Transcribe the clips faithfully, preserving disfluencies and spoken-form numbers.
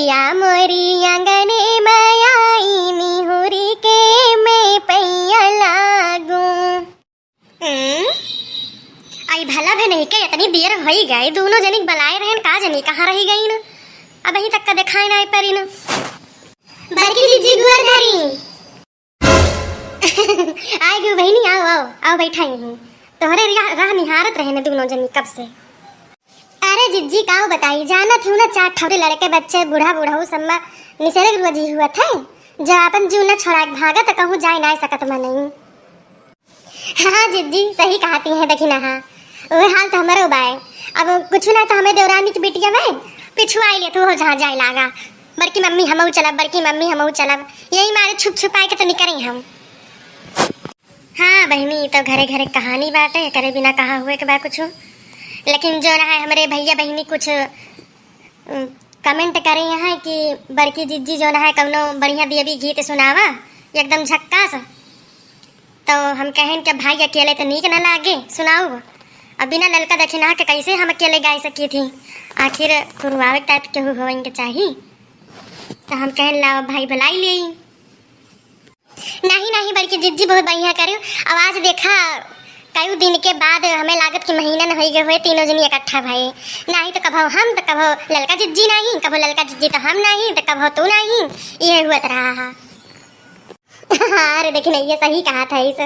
या मोरी आंगने में आई निहुरी के मैं पैया लागू। हम्म? आई भला भी नहीं के इतनी देर होई गई, दोनों जनी बलाए रहन, का जनी कहाँ रही गई न? अबहीं तक का देखाए ना परी न। बड़की जिज्जी गोर धरी। आइ गयो बहिनी, आओ, आओ, आओ, बैठा यहीं। तोहरे रिया-, राह निहारत रहे न दोनों जनी कब से। अरे जिज्जी, काउ बताई, जानत हूँ ना, चार ठौरे लड़के बच्चे, बूढ़ा बूढ़ऊ सब मा निसरग रोजी हुआ थे, जो आपन जीव न छोड़ा के भागत, कहूँ जाए ना सकत मा नहीं। हाँ जिज्जी, सही कहती हैं, देखी ना, हाँ, वह हाल तो हमरो बाय। अब कुछ ना तो हमें देवरानी की बिटिया में पिछुआई ले तू हो जहाँ जाए लागा, बड़की मम्मी हमहू चलब, बड़की मम्मी हमहू चलब, यही मारे छुप छुपाए के तो निकरे हम। हाँ बहिनी, ई तो घरे घरे कहानी बाटे, करे बिना कहाँ हुए के बा कुछ। लेकिन जो ना है हमरे भैया बहिनी कुछ, उम, comment करे यहाँ कि बड़की जिज्जी जो ना है कौनो बढ़िया देवी गीत सुनावा, एकदम झक्कास। तो हम कहन कि भाई अकेले तो नीक ना लागे, सुनाऊ। अब बिना ललका दखिना के कैसे हम अकेले गाय सकी थी, आखिर कुरुआवे के तहत केहू होवे के चाही। तो हम कहन लाओ भाई बुलाई ले। नहीं, नहीं, बड़की जिज्जी बहुत बढ़िया करियो। अब आज देखा, कई दिन के बाद हमें लागत कि महीना न होई गए हुए, तीनों जनी इकट्ठा भए। नहीं तो कभो हम, तो कभो ललका जिज्जी नहीं, कभो ललका जिज्जी तो हम नहीं, तो कभो तू नहीं, ये हुआ रहा है। हाँ, अरे देखी नहीं, ये सही कहा था इस।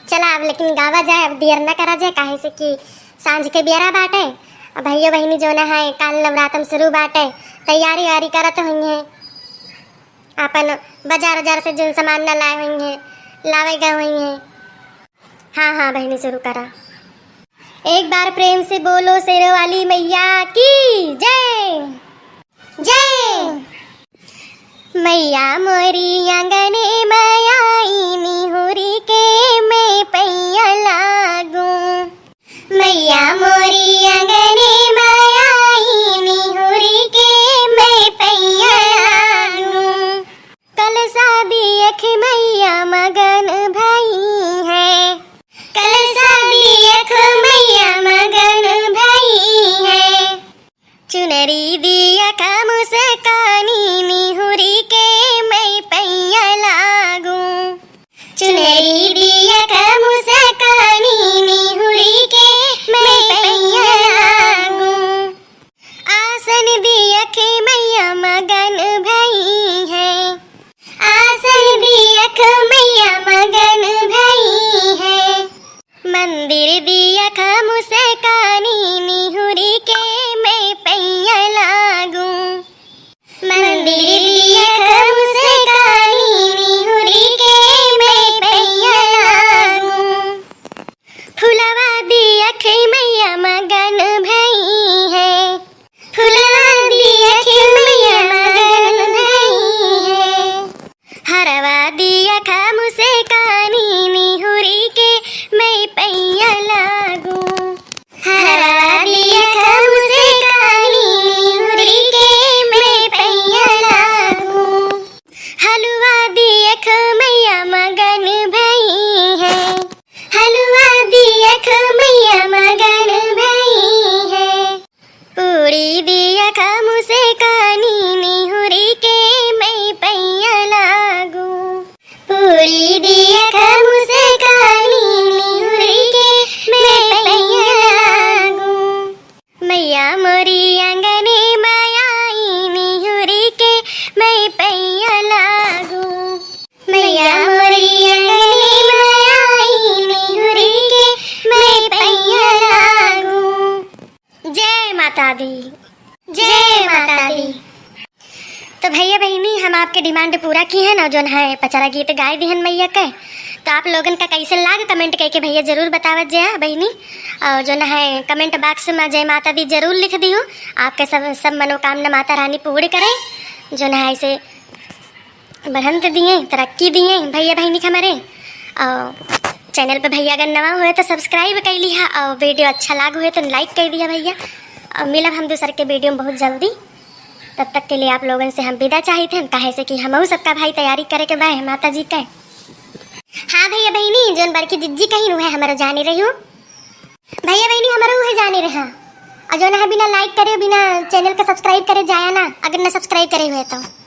चला अब लेकिन गावा जाए, अब देर न करा जाए, काहे से कि सांझ के बेरा बाटे। अब भैया बहिनी जो ना है, काल नवरातम शुरू बाटे, तैयारी वारी करत हुई है। आपन बाजार उजार से जौन सामान ना लाए होइहें, लावे गए होइहें। हाँ, हाँ, बहिनी, शुरू करा। एक बार प्रेम से बोलो शेरों वाली मैया की जय। जय। मैया मोरी आंगने में आई निहुरी के मैं पैया लागू। मैया मोरी आंगने में आई निहुरी के मैं पैया लागू। कलसा दियख मैया मगन भई है। कलसा दियख मैया मगन भई है। चुनरी दियख मुस्कानी निहुरी के मैं पैया लागू। चुनरी दियख मुस्कानी निहुरी के मैं पैया लागू। आसन दियख मैया मगन भई है। आसन दियख मैया मगन भई है। मंदिर दियख मुस्कानी निहुरी के मैं पैया लागू। मंदिर दियख मुस्कानी निहुरी के मैं पैया लागू। फुलवा दियख मैया मगन भई है। फुलवा दियख मैया मगन भई है। हरवा दियख मुस्कानी निहुरी के मैं पैया लागू। हरवा दियख मुस्कानी निहुरी के मैं पैया लागू। हलवा दियख मैया मगन भई है। हलवा दियख मैया मगन भई है। पूड़ी दियख मुस्कानी निहुरी के मैं पैया लागू। पूड़ी दियख मुस्कानी निहुरी के मैं पैया लागू। मैया मोरी आंगने में आई निहुरी के मैं पैया लागू। मैया मोरी आंगने में आई निहुरी के मैं पैया लागू। जय माता दी, जय माता दी। तो भैया बहिनी, हम आपके demand पूरा किहेन और जौन है पचरा गीत गाय दिहन मैया के। तो आप लोगन का कैसे लाग comment करके भैया जरूर बतावत जे बहिनी। और जौन है comment box में जय माता दी जरूर लिख दियो। आपके सब, सब मनोकामना माता रानी पूर्ण करे। जौन है ऐसे बढ़ंत दिए, तरक्की दिए भैया बहिनी के हमारे। और channel पे भैया अगर नवा हुए तो subscribe कर लिहा और video अच्छा लाग हुए तो like कर दिया भैया। और मिलब हम दूसर के video में बहुत जल्दी। तब तक के लिए आप लोगन से हम विदा चाहित हैं, काहे से कि हमहू सबका भाई तैयारी करे के बा है माता जी के। हाँ भैया बहिनी, जौन बड़की जिज्जी कहिन उहे हमरो जाने रहियो। भैया बहिनी, हमरो उहे जाने रहा। और जो ना है बिना like करे, बिना channel का subscribe करे जाया ना, अगर ना subscribe करे हुए तो।